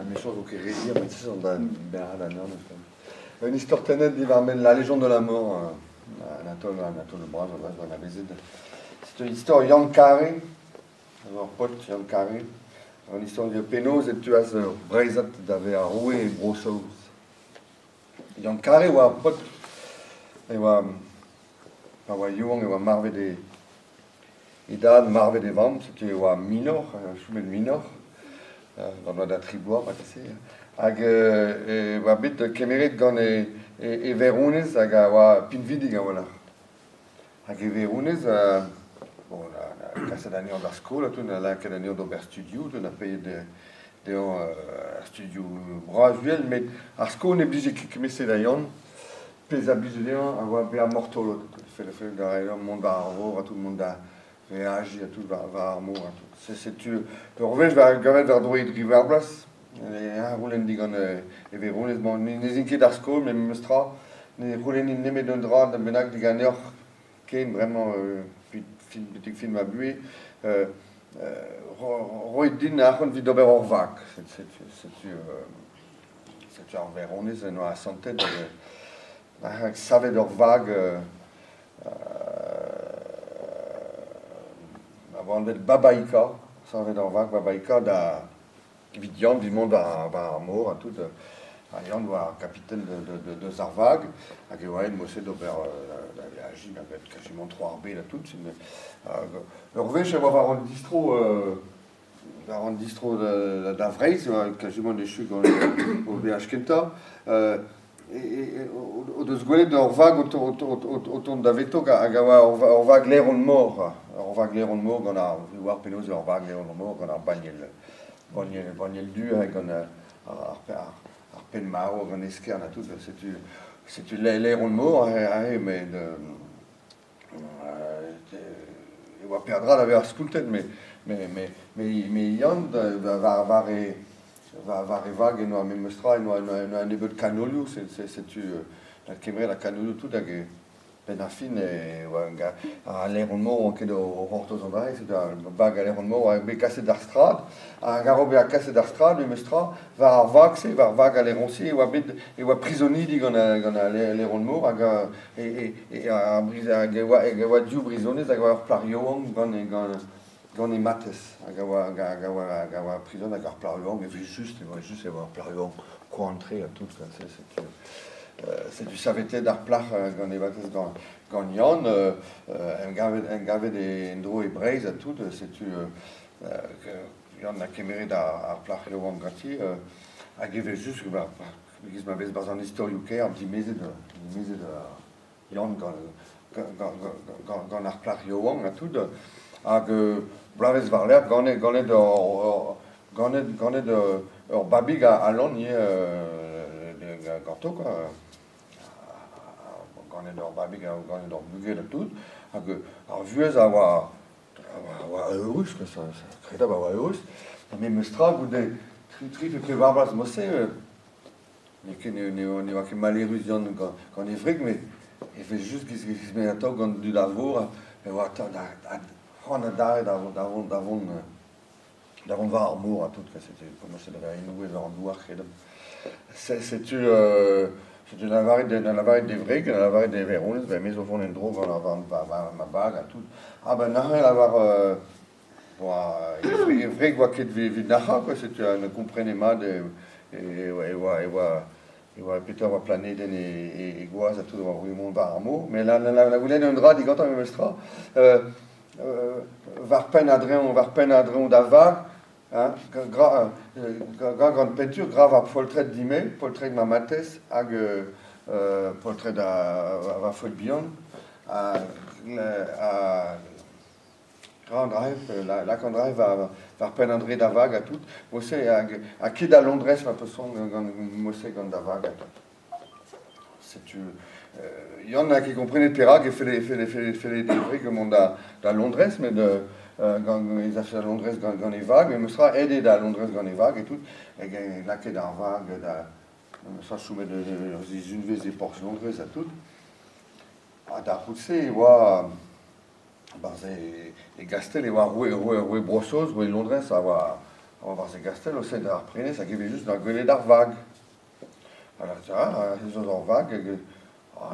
Mechañs 'vo ket re hir met se 'zo da berc'henn anezhañ ouzhpenn. Un istor tennet diwar-benn La Légende de la mort, Anatole, Anatole Bras a zo anavezet. Setu istor Yann Kare, ur paotr Yann Kare. Un istor penaos e teuas ur Breizhad da vezañ roue e Bro-Saoz. Yann Kare e oa ur paotr e oa pa oa yaouank e oa marvet e e dad, marvet e vamm, setu e oa minor, chomet minor, gant oad ha tri bloaz marteze. Hag e oa bet kemeret gant e e vaeronez hag a oa pinvidik a-walc'h. Hag e vaeronez, bon, a kaset anezhañ d'ar skol ha tout, a lakaet anezhañ d'ober studioù, tout, a paeet dezhañ studioù bras-uhel, met ar skol ne blije ket kement-se da Yann. Pezh a blije dezhañ a oa bezañ mortolod. Felle felle da dezhañ mont war ar vor ha tout, mont da veajiñ ha tout war ar mor ha tout. Setu ur wech war gavet war-dro e dri vloaz, eñ a c'houlenn digant e vaeronez, bon, ne zin ket d'ar skol, met memes tra, ne c'houlennin nemet un dra bennak diganeoc'h ken bremañ betek fin ma buhez, roit din arc'hant evit ober ur vag. Setu Setu ar vaeronez en doa asantet hag savet ur vag a oa anvet Babaika, savet ur vag Babaika da evit Yann evit mont war ar mor ha tout. Ha Yann oa ar kapiten deus ar vag hag e oa aet mod-se d'ober da veajiñ da quasiment tro ar bed ha tout. Ur wech e oa war an distro War an distro da Vreizh, quasiment echu gant o veaj kentañ, o deus gwelet ur vag o tont daveto hag a oa ur vag laeron-mor, ur vag laeron-mor gant ar, e oar penaos eo ur vag laeron-mor gant ar banniel, banniel, banniel du hag gant ar penn marv gant eskern ha tout. Setu, setu laeron-mor aze, met E oa peadra da vezañ spontet met Yann war e war e vag en doa memes tra, en doa un nebeud kanolioù, setu kemeret ar kanolioù tout hag benn ar fin e oa al laeron-mor 'oa ket o c'hortoz an dra-se, setu ar bag al laeron-mor a oa bet kaset d'ar strad hag a-raok bezañ kaset d'ar strad memes tra war ar vag-se, war vag al laeron-se e oa bet e oa prizonidi gant al laeron-mor hag hag e oa div brizonez hag a oa ur plac'h yaouank gant he matezh hag a oa prizon hag ar plac'h yaouank evel-just e oa just e oa ur plac'h yaouank koant-tre ha tout setu saveteet ar plac'h gant he matezh gant Yann en gavet en-dro e Breizh ha tout setu Yann a kemeret ar plac'h yaouank ganti hag evel-just E-giz ma vez 'barzh an istorioù kaer dimezet dimezet Yann gant ar plac'h yaouank ha tout. Hag bloavezh war-lerc'h ganet ganet ur ganet ganet ur babig Alan ivez ganto kwa. Ganet ur babig ganet ur bugel ha tout. Hag ar vuhez a oa a oa eürus kwa, kredabl a oa eürus. Ha memes tra goude tri pe pevar bloaz mod-se, n'eo ket ne oa ket maleürus Yann gant e wreg, met evel-just giz me atav gant dud ar vor, e oa atav c'hoant adarre da vont da vont da vont war ar mor ha tout, quoi. Setu komañset da vezañ inouez war an douar, kredabl. Setu setu lavaret lavaret d'e wreg, lavaret d'e vaeronez, ben me zo vont en-dro gant ma bag ha tout. Ah ben neuze lavar e wreg oa ket evit nac'hañ, quoi. Setu ne komprene mat e e oa e oa e oa petra oa planedenn e gwaz ha tout, oa mont war ar mor. Mais la la goulenn un dra digantañ memes tra. War penn a-dreñv, war penn a-dreñv da vag, hein, gra, gra gant pentur, gra va poltred din-me, poltred ma matezh hag poltred va faotr bihan, ha gra an dra-se, lak an dra-se war penn an dre da vag ha tout, mod-se, ha ket da Londrez ma peus c'hoant gant mod-se gant da vag ha tout. Setu Yann n'a ket komprenet perak e felle, felle, felle, felle d'e wreg mont da, da Londrez, met gant, ez afe da Londrez gant, gant e vag, memes tra, aet eo da Londrez gant e vag et tout, hag eñ lakaet ar vag da, memes tra chomet ur sizhunvezh e porzh Londrez ha tout. Ha d'ar c'houlz-se e oa, barzh e, e gastell e oa roue, roue, roue Bro-Saoz, roue Londrez a oa. a oa 'barzh e gastell o sellet ar prenestr hag evel-just 'noa gwelet ar vag. Ha lâret ez eus ur vag hag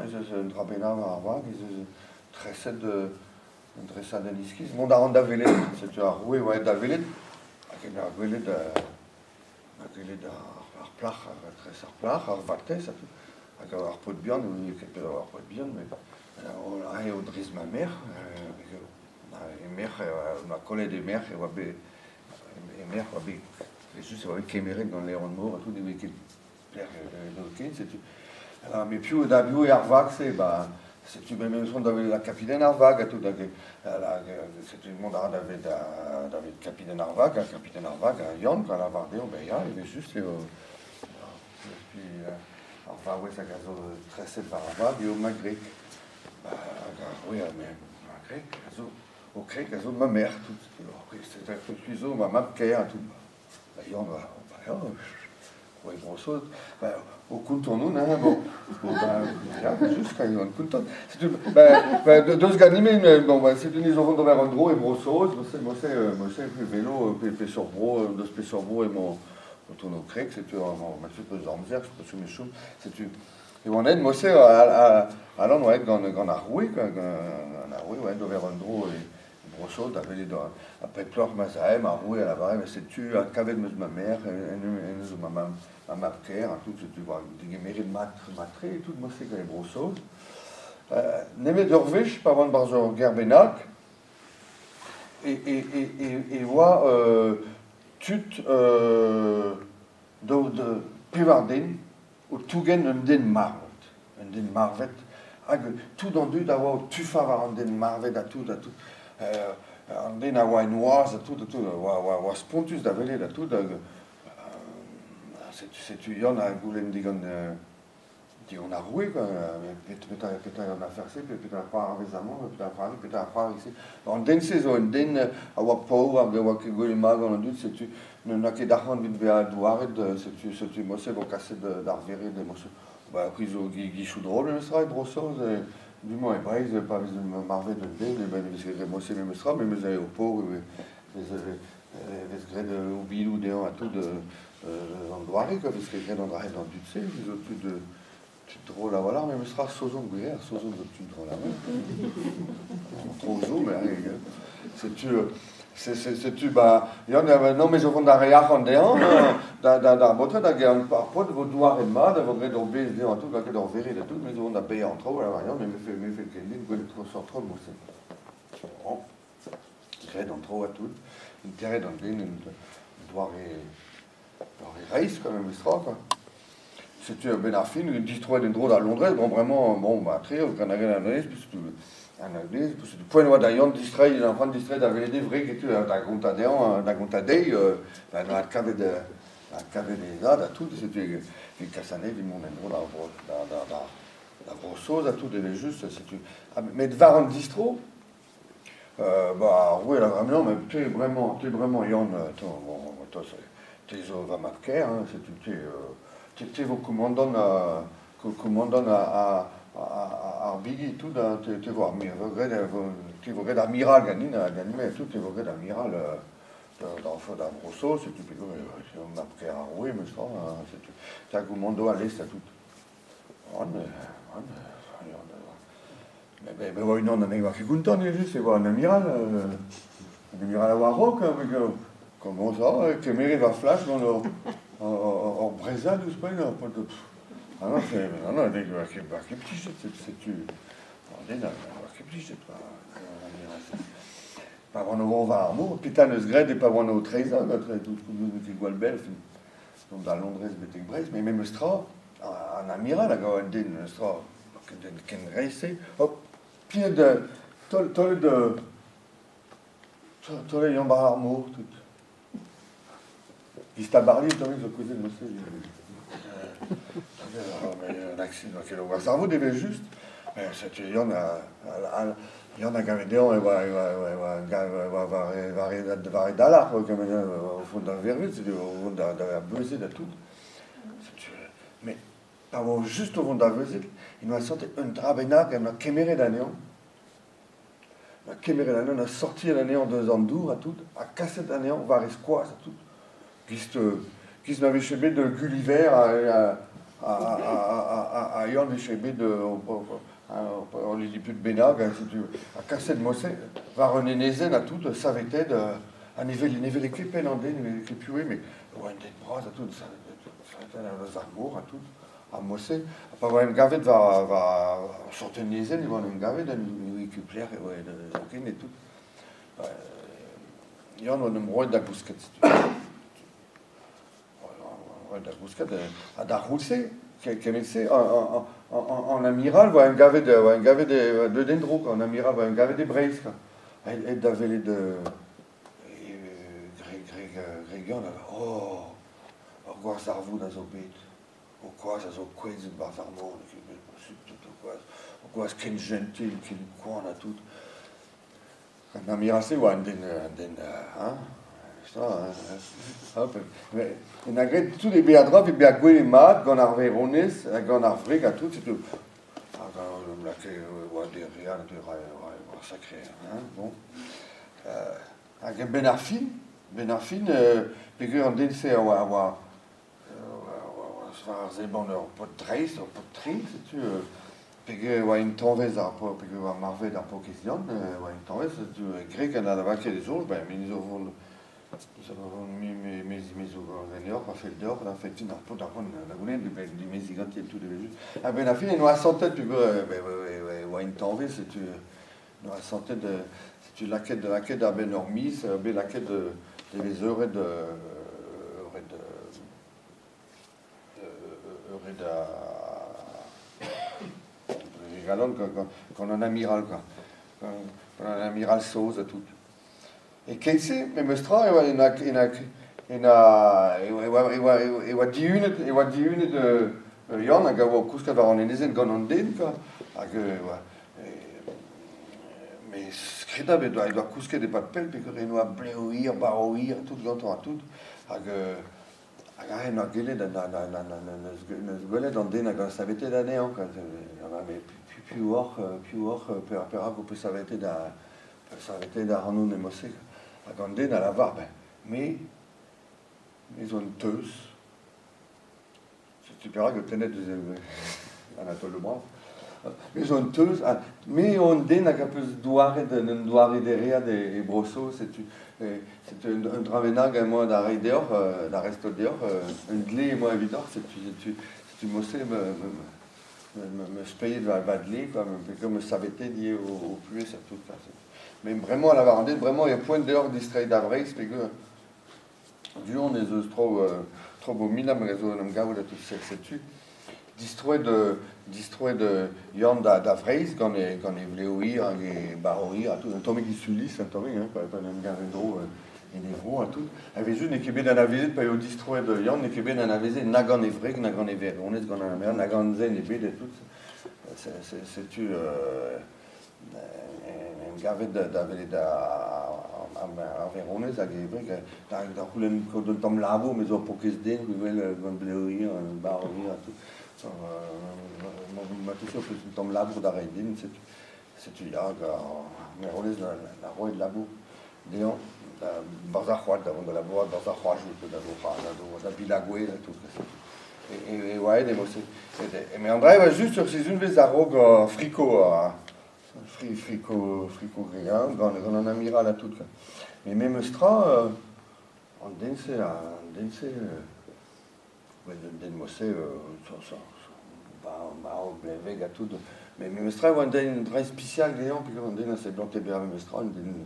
ez eus un dra bennak war ar vag, ez eus treset un dresadenn iskis. Mont a ran da welet, setu ar roue 'oa aet da welet hag en doa gwelet gwelet ar plac'h, tres ar plac'h, ar vatezh ha tout. Hag ar paotr bihan, n'ouie ket petra oa ar paotr bihan, met aze eo dres ma merc'h. He merc'h, ma kollet he merc'h e oa bet he merc'h oa bet just e oa bet kemeret gant Leon Mor ha tout, ne oa ket pelec'h ken, setu. Mais piv da biv eo ar vag-se? Ba setu memes mont da welet ar kapiten ar vag ha tout hag setu mont a ra davet davet kapiten ar vag ha kapiten ar vag ha Yann a lavar dezhañ ben ya evel-just eo ar vaouez hag a zo treset war ar vag eo ma gwreg. Hag ar roue ma gwreg a zo ho kwreg a zo ma merc'h tout. Setu zo ma mab-kaer ha tout. Ba Yann ba ya, ouais grosso, ba o kontant on hein, bon, ba ya, just hag on kontant. Setu ba deus ganime, bon ba setu ni zo vont d'ober un dro e Bro-Saoz, mo-se mo-se mo-se pe velo pe peseurt bro, deus peseurt bro emañ o tont o kreg, setu ma peus amzer, je me chom, setu e oan aet mo-se Alan oa aet gant gant ar roue, gant ar roue oa aet d'ober un dro e Bro-Saoz da welet ha pep loc'h ma'z aemp, ar roue a lavare met setu ha kavet 'm eus ma merc'h, hennezh zo ma mamm, ma mab-kaer ha tout, setu degemeret mat-tre tout mod-se gant Bro-Saoz. Nemet ur wech pa oan 'barzh ur gêr bennak e oa tud daou pevar den o tougen un den marvet, un den marvet, hag tout an dud a oa o tufañ war an den marvet ha tout ha tout. An den a oa en noazh ha tout ha tout, oa, oa, oa spontus da welet ha tout. Hag, setu, setu Yann a goulenn digant digant ar roue, quoi, petra, petra eo an afer-se, petra c'hoarvez amañ, petra c'hoarvez, petra c'hoarvez. An den-se zo un den a oa paour hag a oa ket gwelet mat gant an dud, setu n'a ket arc'hant evit bezañ douaret, setu setu mod-se vo kaset d'ar vered mod-se. Ba c'hwi zo gichoù drol memestra e Bro-Saoz, du-mañ e Breizh pa vez marvet un den, e ben e vez graet mod-se memestra, memes eo paour e vez vez graet obidoù dezhañ ha tout an doare quoi, vez ket graet an dra-se d'an dud-se, zo tud tud drol a-walc'h memestra, Saozon gwir, Saozon zo tud drol a-walc'h. Tro zo, mais setu setu ba Yann non mais zo vont da reiñ arc'hant dezhañ da da d'ar baotred hag ar paotr vo douaret mat a vo graet ur bez dezhañ tout lakaet ur vered ha tout mais zo vont da baeañ an traoù alors Yann me me fait me fait ket din gwelet trop sort traoù mod-se. Bon, graet an traoù ha tout, interet an den en doare doare reizh quand même memestra quoi. Setu a-benn ar fin, distroet en-dro da Londrez, bon bremañ, bon bah tre, gant an anez, puisque poent oa da Yann distreiñ, an c'hoant distreiñ da welet e wreg et tout, da gontañ dezhañ, da gontañ dezhi, da adkavet adkavet he zad ha tout, setu e kas anezhi evit mont en-dro da da da da Vro-Saoz ha tout evel-just, setu. Met war an distro, bah ar roue a lavar non mais te bremañ te bremañ Yann attends bon attends te zo va mab-kaer hein, setu te te te vo komandant komandant ar bigi tout hein, te te vo ar graet te vo graet amiral ganin ganin tout te vo graet amiral da Bro-Saoz setu peogwir eo mab-kaer ar roue memes tra hein, setu te a gomando al lestr ha tout. Mais oa unan anezhe oa ket kontant evel-just, e oa an amiral, an amiral a oa a-raok, comment ça, kemeret va flas gant ur Brezhad ouzhpenn, ur paotr ah non, c'est non, non, oa ket plijet, setu an den a oa ket plijet, Pa oan o vont war ar mor, petra 'neus graet e pa oan o treizhañ, ket gwall bell, dont da Londrez betek Breizh, met memes tra, an amiral hag un den memes tra, ken, ken reizh-se, hop, piet taol, taolet taolet yann war ar mor, tout. Distabarli, tamm zo kaozeet mod-se. Un accident, war zarvoud evel-just. Setu Yann a, a, Yann a gave dezhañ e oa e oa e oa e oa war e war e war e dalar o vont da vervel, setu o vont da da beuzet ha tout. Setu met pa oa just o vont da veuzet, en doa santet un dra bennak en doa kemeret anezhañ. Ha kemeret anezhañ, ha sortiet anezhañ deus an dour ha tout, ha kaset anezhañ war e skoaz ha tout. Gist, gist ma vije bet Gulliver ha Yann vije bet ur lilliput bennak, setu ha kaset mod-se war un enezenn ha tout, savetet, ha ne wele ne wele ket penn an den, ne wele ket piv eo, met oa un den bras ha tout, savetet eus ar mor ha tout. Ha mod-se, ha pa oa en em gavet war war sort enezenn e oa en em gavet, ha ne oe ket pelec'h e oa zoken et tout. Yann oa en em roet da gousket setu. Roet da gousket ha d'ar c'houlz-se, kement-se, an amiral oa en gavet oa en gavet deuet en-dro quoi, an amiral oa en gavet e Breizh quoi. Aet da welet Greg Yann, oh, ur gwallzarvoud a zo bet. Ho kwaz a zo kouezhet 'barzh ar mor, n'eo ket bet posupl tout ho kwaz. Ho kwaz ken jentil, ken koant ha tout. An amiral-se oa un den, un den, hein, ça, hein, mais en a graet tout e beadra evit bezañ gwelet mat gant ar vaeronez ha gant ar wreg ha tout, setu. Hag lakaet oa dereat, oa sacré, hein, bon. Hag a-benn ar fin, benn ar fin, peogwir an den-se a oa, a oa War ar seblant ur paotr dreist, ur paotr-tre, setu peogwir e oa intañvez ar paotr, peogwir e oa marvet ar paourkaezh Yann, e oa intañvez, setu greg ha na lavar ket e soñj, ben me zo vont me me zo ganeoc'h pa fell deoc'h, da fell din ar paotr da vont da goulenn dimeziñ ganti et tout evel-just. A-benn ar fin en doa santet peogwir e oa intañvez, setu en doa santet, setu lakaet lakaet a-benn ur miz, bet lakaet e vez eured eured eured galon gant an amiral quoi. Gant an amiral saoz ha tout. E keit-se, memes tra, e oa en en e oa e oa e oa dihunet e oa dihunet Yann hag a oa o kousket war an enezenn gant an den quoi. Hag e oa Met skridabl e doa kousket e-pad pell peogwir en doa blev hir, barv hir, tout gantañ ha tout. Hag hag aze en doa gellet neus gwelet an den hag a savetet anezhañ quoi. Mais piv oc'h, piv oc'h, perak ho peus savetet savetet ac'hanon e-mod-se. Hag an den a lavar, ben me, me zo un teuz. Setu perak eo tennet eus Anatole Le Bras. Me zo un teuz, ha me eo an den hag a peus douaret un doare dereat e Bro-Saoz. Setu setu un dra bennak emañ da reiñ deoc'h, da restaol deoc'h, un dle emañ evidoc'h. Setu setu setu mod-se 'm eus paeet va dle, quoi, 'm eus saveteet ivez ho puhez ha tout. Mais bremañ, a lavar an den, bremañ eo poent deoc'h distreiñ da Vreizh peogwir Du-hont ez eus traoù traoù abominabl a zo en em gavout ha tout setu distroet distroet Yann da da Vreizh gant e gant e vlev hir hag e barv hir ha tout un tammig isulis un tammig hein pa en em gav en-dro en e vro ha tout. A-wezhioù n'eo ket bet anavezet pa eo distroet Yann n'eo ket bet anavezet na gant e wreg na gant e vaeronez gant an na gant zen ebet ha tout. Setu en em gavet da welet ar Veronez hag e wreg da c'houlenn kaout un tamm labour, me zo ur paourkaezh den, gwell gant blev hir, barv hir ha tout. Marteze ho peus un tamm labour da reiñ din, setu setu ya, hag ar Veronez a roet labour dezhañ barzh ar c'hoad, da vont da labourat barzh ar c'hoajoù, da da bilañ gwez ha tout. E oa aet e-mod-se. Met an dra e oa just ur sizhunvezh a-raok ar friko, friko, friko gant gant an amiral ha tout. Met memes tra, an den-se, an den-se, un den mod-se, marv blevek ha tout. Met memes tra e oa un den dra ispisial dezhañ peogwir an den a seblante bezañ memes tra, un den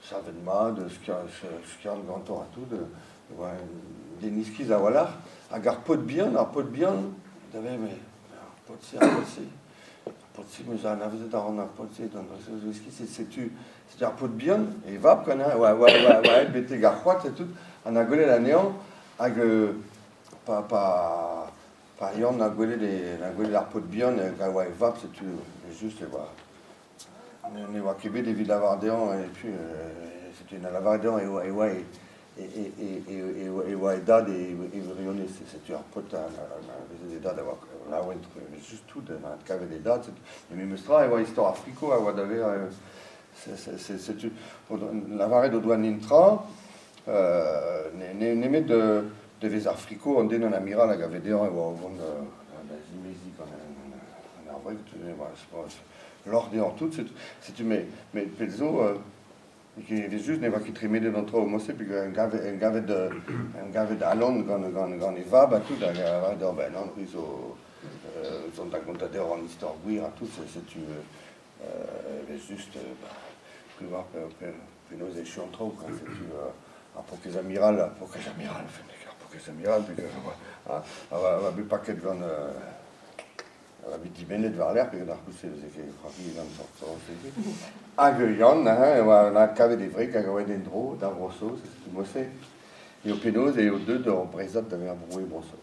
savet mat, skiant gantañ ha tout, e oa un den iskis a-walc'h. Hag ar paotr bihan, ar paotr bihan, da vezañ ar paotr-se, ar paotr-se, ar paotr-se, 'm eus anavezet a ran ar paotr-se, zo iskis, setu setu ar paotr bihan, e vab quoi, oa oa oa aet betek ar c'hoad ha tout, ha 'na gwelet anezhañ, hag pa pa pa Yann 'na gwelet e 'na gwelet ar paotr bihan hag a oa e vab, setu just e oa Ne oa ket bet evit lavar dezhañ et puis setu na lavaret dezhañ e oa e oa e e oa e dad e wirionez. Setu ar paotr a veze e dad a oa laouen just tout a kavet e dad. Met memes tra e oa istor ar friko a oa da vezañ setu lavaret o doa netra. Nemet devezh ar friko, an den an amiral a gave dezhañ e oa o vont da zimeziñ gant ar wreg, lorc'h dezhañ tout, setu met pell zo evel-just ne oa ket tremenet an traoù mod-se peogwir en gavet en gavet Alan gant e vab ha tout hag a lavaret dezhañ ben nann c'hwi zo zont da gontañ deoc'h an istor gwir ha tout, setu evel-just c'hwi 'oar penaos echu an traoù quoi, setu ar paourkaezh amiral, ar paourkaezh amiral, ar paourkaezh amiral a oa bet paket gant a oa bet dibennet war-lerc'h peogwir d'ar c'houlz-se e veze ket c'hoariet gant seurt se. Hag Yann neuze e oa kavet e wreg hag a oa aet en-dro da Vro-Saoz, setu mod-se eo penaos eo deuet ur Breizhad da vezañ roue Bro-Saoz.